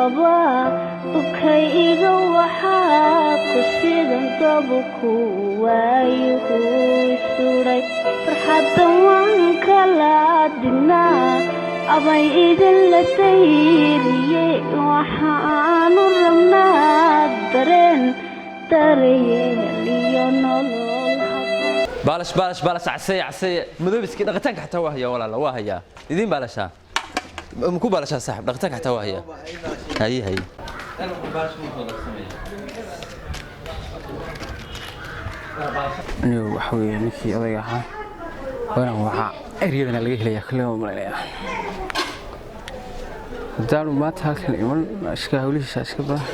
qabaa dubkayga, waxaa ku shidan dabku waayuhu isuray. Farxadda waan kala dignaa abay idinla dayriyey, waxaanu rabnaa dareen daryeel iyo nolol. Baalash, baalash, baalash, caseye, caseye, madoobiskii dhaqitaanka xataa waa hayaa. Walaala, waa hayaa, idiin baalashaa, ma ku baalashaa saaxib? Dhaqitaanka xataa waa hayaa. Haye, haye. Anigu waxa weeye ninkii odayga ahaa waana waxaa eryadana laga helayaa kulle, ma malaynayaa haddaanu maanta halkan iman. Iska hawlihiisa iska badan,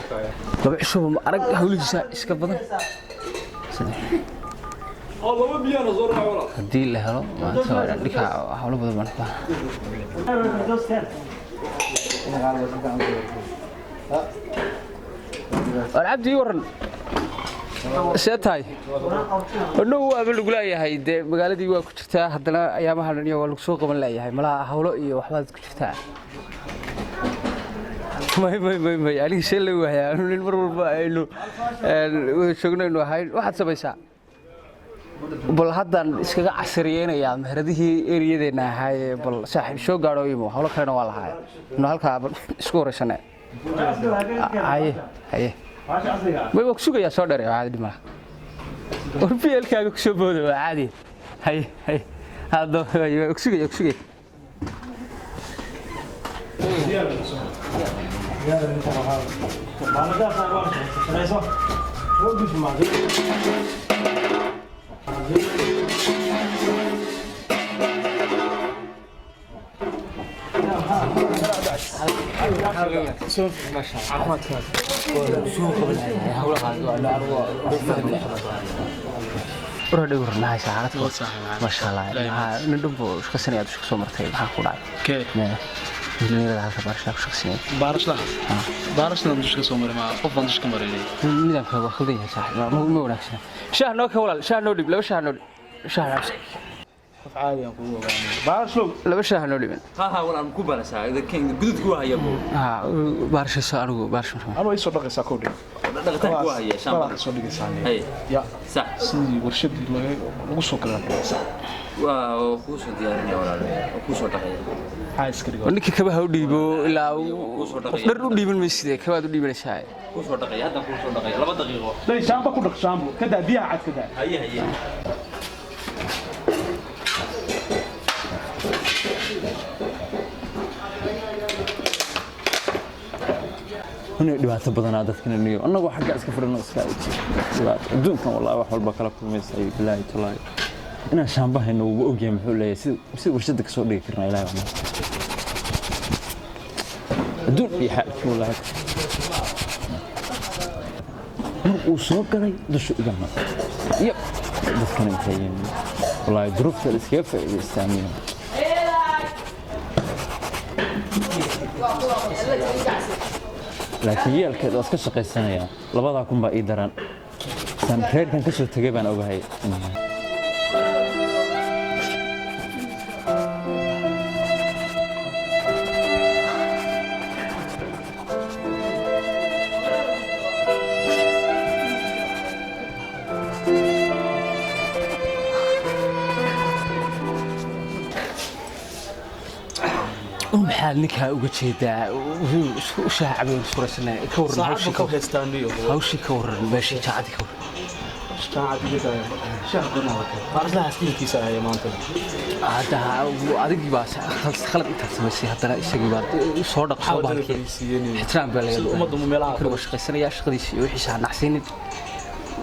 2 cishoba ma arag, hawlihiisa iska badan. Haddii la helo maanta waa inaan dhikaa, hawlo badan baan qabaa. War Cabdi, ii waran, see tahay? Dhow waaba lagu leeyahay dee, magaaladii waa ku jirtaa, haddana ayaamaha dhan iyo waa lagu soo qaban leeyahay. Malaha hawlo iyo waxbaad ku jirtaa. May, may, may, may, aniga see la waayaa? Anu nin mar walba aynu wada joognaynu ahayn. Waxaad samaysaa, bal haddaan iskaga casriyeynayaa meheradihii eriyadeenna ahaayee, bal saaxiib soo gaadho imo, hawlo kalena waa lahaay, nu halkaa bal isku horeysane. Haye, haye, may, waa ku sugayaa, soo dheer, caadi dhimala. War BL-kaaga ku soo booda, waa caadi. Haye, haye, hadda waa ku sugaya, ku sugaya. War dhig, war maxay saacad? Masha Allah, maxaa nin dhanbo shaqaysanaya aad soo martay? Maxaa ku dhacay? Dhalinyarada halka baarashaa ku shaqaysanaya. Baarashlaha, baarashlan dusha ka soo maray, ma qof baan dusha ka maray. Nidaamka waa khaldan yahay saaxiib, ma wanaagsana. Shaah noo ka walaal, shaah noo dhib, laba shaah noo dhib, shaah cabsi. Qof caadi aan kugu ogaanay, baarashlow. Laba shaah noo dhiban. Ha ha, walaal, ma ku baalashaa? Gududku waa hayaa buu. Ha, baarashayso, anigu baarash ma rabo. Anuu ay soo dhaqaysaa kowdhi. Dhaqitaanku waa hayaa shaamba. Balaa soo dhigaysaa. Haye. Ya. Sax. Sidii warshadii lagu soo kala dhigaysaa. Waa kuu soo diyaarinaya walaal, waa kuu soo dhaqaya. Maxaa iska dhigo? Ninka kabaha u dhiibo ilaa qof dhar u dhiiban mayside, kabaad u dhiibanaysaa. Kuu soo dhaqaya, haddan kuu soo dhaqaya, 2 daqiiqo. Day, shaamba ku dhaq, shaambo ka daa, biyaha cad ka daa. Haye, haye. Inay dhibaato badanaa dadkan niyo, annagoo xagga iska fadhino, iska dhibaato adduunkan wallahi wax walba kala kulmaysa. Ay bilaahi talaahi, inaan shaambahayno wuuba ogyahay. Muxuu leeyahay sida warshadda kasoo dhigi karnaa? Ilaahi waxna adduun iyo xaalkii wallahi mar uu soo galay dushu iga mar yab. Dadkan intay yihiin wallahi duruufta la iskaga faa'iidaystaa miyo. Laakiin yeelkeed waa iska shaqaysanayaa, 2000 baa ii daran, saan reerkan ka soo tegay baan ogahay. Maxaad ninkaa uga jeedaa? Isku shaacabeen suraysanay, ka waran saacad hawshii ka haystaa niyo. Hawshii ka waran, meeshii jaacadii ka waran. Baarashlahaas ilkiisa haya maanta. Hadda adigii baa khalad intaad samaysay, haddana isagii baa soo dhaq soo Maxaa wadada bahalkii fariisiiyeen? Ixtiraam baa laga Sida ummaddu meelaha kale waa shaqaysanayaa, shaqadiisa iyo wixiisa ha nacsiinin.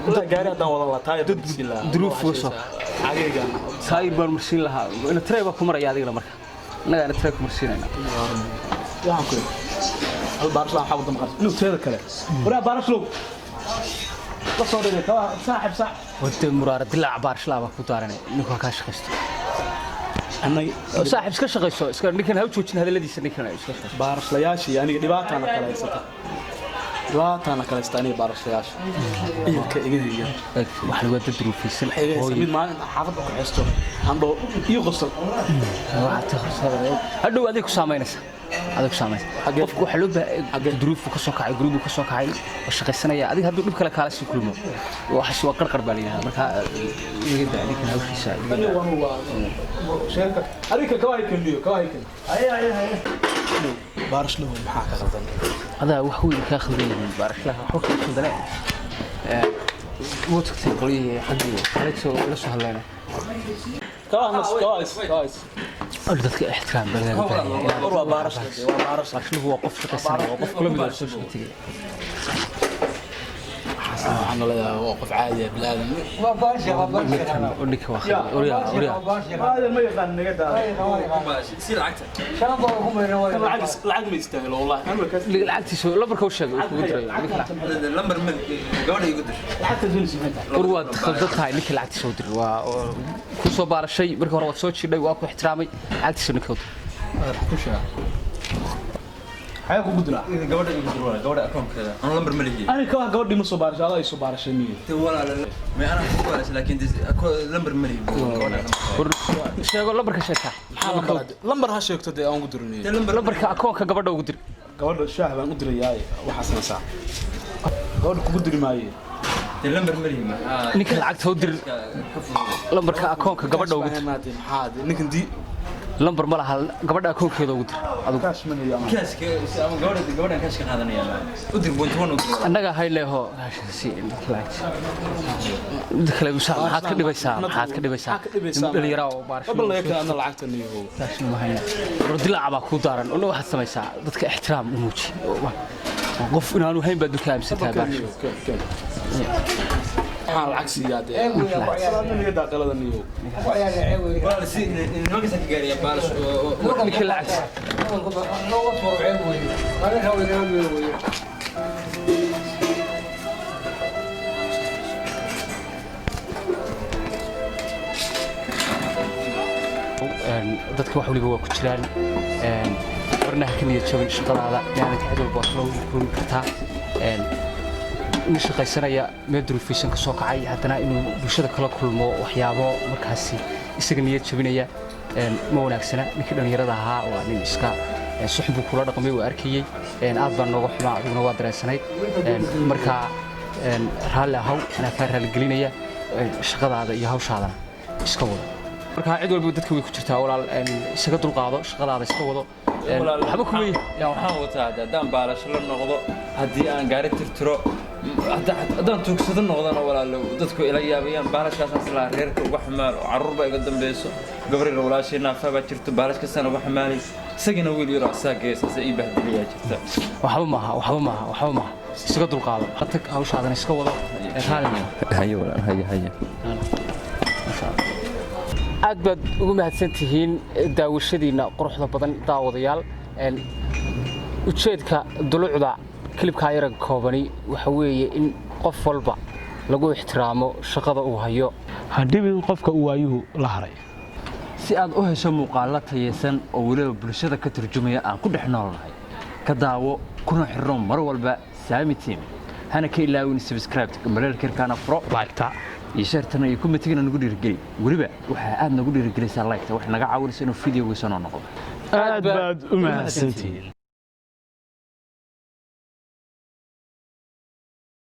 Wallahi gaari haddaan wadan lahaa, taayir baan siin lahaa. Duruuf uga soo cagayga. Taayir baan marsiin lahaa, ina tarey baa ku maraya adigana, marka innagaa ina tarey ku marsiinayna. Waxaan ku yidhi hal baarashlaha waxaa wadda maqan inuu teeda kale. Waraa baarashlow, la soo dhigay kabaha saaxib saax. Wada muraara dilaaca baarashlaa baa ku daaranay, ninku halkaa shaqaysto. Annay. Saaxiib, iska shaqayso, iska ninkan ha u joojin hadalladiisa, ninkan iska shaqayso. Baarashlayaashii aniga dhibaataana kala haysata, dhibaataana kala haysata aniga baarashlayaasha ciilka iga haya. Waxa lagu dad duruufaysan. Waxay iga haysa mid maalin xaafadda ku haysto handho ii qosol. Hadhow adig ku saamaynaysa. Adag saamaysa. Qofku waxaa loo baahan duruufu ka soo kacay, guriguu ka soo kacay, waa shaqaysanaya. Adiga hadduu dhib kale kaala sii kulmo, waxaas waa qarqar baa la yidhahdaa. Marka iga daa ninkan hawshiisa, iga daa. Adiga kawahay keliyo, kawahay keliyo. Baarashlow, maxaa ka qaldan? Adaa wax weyn kaa khaldan yihiin baarashlaha, waxba kaa khaldane. Wuu tagtay qolyihii xaggii xalaytoo la soo hadlayna. Kawahay, kawahay, kawahay. Ol dadka ixtiraam baa lagaga baahan yahay. War waa baarashlow, waa baarashlow. Baarashluhu waa qof shaqaysanaya, waa qof kula mid oo soo shaqo tegay. Waxaan leeyahay waa qof caadi ah, bilaadan. Ninkan oo ninka waa khaldan. Oryaa, oryaa. Hada ma yaqaan naga daa. Si lacagta. Lacag, lacag ma istaahilo wallahi. Lacagtiisa lambarka u sheegay uu kugu dirayo ninka lacag. Lambar ma gabadha igu dir. Lacagta doonaysa maxay tahay? War waad khaldan tahay, ninka lacagtiisa u dir. Waa ku soo baarashay markii hore, waad soo jidhay, waa ku ixtiraamay. Lacagtiisa ninka u dir. Ku sheeg. Xayaa kugu diraa? Gabadha igu dir walaal, gabadha akoonkeeda aan lambar ma lihi. Aniga kawaha gabadhii ma soo baarashay, adaa i soo baarashay miye? Walaal, ma ana ku baarashay, laakiin lambar ma lihi gabadha. War sheego lambarka, sheegtaa. Lambar ha sheegto dee aan ugu dirinayo. Lambarka akoonka gabadha ugu dir. Gabadha shaah baan u dirayaaye, waxaa samaysaa. Gabadha kugu diri maaye. Lambar ma lihi, maxaa? Ninka lacagta u dir, lambarka akoonka gabadha ugu dir. Maxaa ninkan di? Lambar ma laha, gabadha akoonkeeda ugu dir adigu. Kaash ma hayo ama? Kaaska ama gabadha, gabadhan kaash ka qaadanaya. U dir point one, u dir. Annaga hayleeho si ninka lacagta. Midda kale, musa, maxaad ka dhibaysaa? Maxaad ka dhibaysaa? Maxaad ka dhibaysaa? Nin dhalinyaro oo baarasho. Bal laga keenana lacagta niyow. Kaashna ma hayna. War dilaaca baa kuu daaran. Una waxaad samaysaa, dadka ixtiraam u muuji. Waa qof inaanu hayn baad dulka aaminsantahay baarasho. Maxaan lacag siiyaa dee? Naga daaqalada niyow. Walaal, si nimankaas ka gaariya baalash. Ninka lacagta. Dadka wax waliba waa ku jiraan. Warna ha ka niyad jabin shaqadaada, biniaadanka cid walba waa kala kulmi kartaa. Nin shaqaysanaya meel duruufaysan ka soo kacay, haddana inuu bulshada kala kulmo waxyaabo markaasi isaga niyad jabinaya ma wanaagsana. Ninkii dhallinyarada ahaa waa nin iska si xun buu kula dhaqmay, waa arkayey. Aad baan nooga xumaa, adiguna waa dareensanayd. Marka raalli ahaw, anaa kaa raaligelinaya. Shaqadaada iyo hawshaadana iska wado. Marka cid walba dadka way ku jirtaa walaal, isaga dulqaado, shaqadaada iska wado. Waxba kuma Yaa, waxaan wataa haddaan baalasho la noqdo, haddii aan gaari tirtiro, haddaan tuugsado noqdana, walaalo, dadku ila yaabayaan. Baalashkaasaan islaa reerka uga xamaal oo carruur baa iga dambayso, gabar yar walaashay naafaa baa jirto, baalashkaasaan uga xamaalay. Isagina wiil yaro asaa geesaasa ii bahdiliyaa jirta. Waxba maaha, waxba maaha, waxba maaha. Isaga dulqaado, la tag hawshaadana iska wado. Raalli noqo. Haye walaal, haye, haye. Aad baad ugu mahadsan tihiin daawashadiinna quruxda badan, daawadayaal. Ujeedka dulucda kilibkaa yara koobani waxa weeye in qof walba lagu ixtiraamo shaqada uu hayo. Ha dhibin qofka uu waayuhu la haray. Si aad u hesho muuqaallo tayeysan oo weliba bulshada ka turjumaya aan ku dhex noolnahay, ka daawo kuna xirno mar walba Saami Team, hana ka ilaawin subscribe, maleelkarkaana furo, Laygta iyo sheertana iyo commentigana nagu dhiirigeli. Weliba waxaa aad nagu dhiirigelaysaa like-ta, waxay naga caawinaysa inuu videogiisa noo noqdo. Aad baad u mahadsantihiin.